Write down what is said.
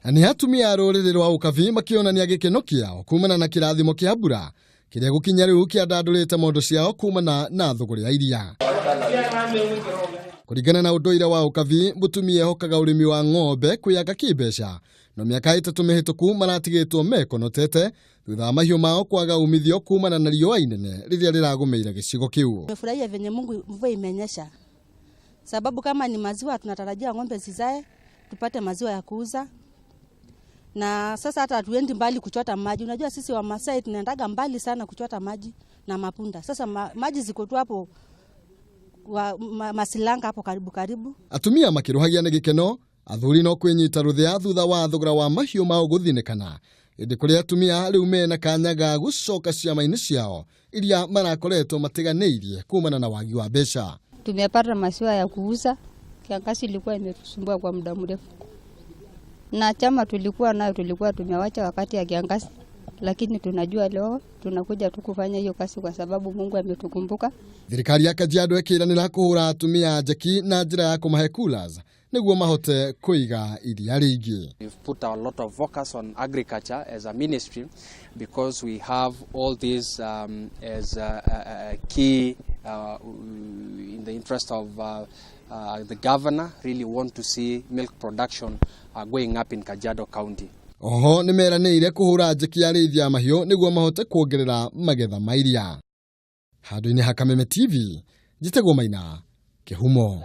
Na nĩ atumia a rũrĩrĩ rwa Ũkabi makĩonania gĩkeno kĩao kumana na kĩrathimo kĩa mbura kĩrĩa gũkinya rĩu kĩandandũrĩte mondo ciao kumana na thũgũrĩ ya iria. Kũringana na ũndũire wa Ũkabi, mũtumia ehokaga ũrĩmi wa ng'ombe kwĩyaka kĩmbeca, no mĩaka 3 mĩhĩtũku maratigĩtwo mekonotete thutha wa mahiũ mao kwaga umithio kumana na riũa inene rĩrĩa rĩragũmĩire gĩcigo kĩu. Tumefurahia venye Mungu mvua imenyesha, sababu kama ni maziwa tunatarajia ng'ombe zizae tupate maziwa ya kuuza, na sasa hata hatuendi mbali kuchota maji. Unajua sisi wa Masai tunaendaga mbali sana kuchota maji na mapunda. Sasa maji ziko tu hapo Masilanga hapo karibu karibu. Atumia makĩrũhagia nĩ gĩkeno, athuri no kwĩnyita rũthĩa thutha wa thogora wa mahiũ mao gũthinĩkana, ĩndĩ kũrĩ atumia rĩu mena kanya ga gũcoka ciama-inĩ ciao iria marakoretwo matiganĩirie kumana na wagi wa mbeca. Tumepata maziwa ya kuuza. Kiangazi ilikuwa imetusumbua kwa muda mrefu, na chama tulikuwa nayo tulikuwa tumewacha wakati ya kiangazi, lakini tunajua leo tunakuja tu kufanya hiyo kazi kwa sababu Mungu ametukumbuka. Thirikari ya Kajiado ĩkĩranĩra kũhũra atumia njeki na njĩra ya kũmahe coolers nĩguo mahote kũiga iria rĩingĩ. We've put a lot of focus on agriculture as a ministry because we have all these as a key in the interest of the governor really want to see milk production going up in Kajiado County. Oho nĩ meranĩire kũhũra njeki arĩithi a mahiũ nĩguo mahote kuongerera magetha ma iria. Handũ-inĩ ha Kameme TV, njĩtagwo Maina Kĩhumo.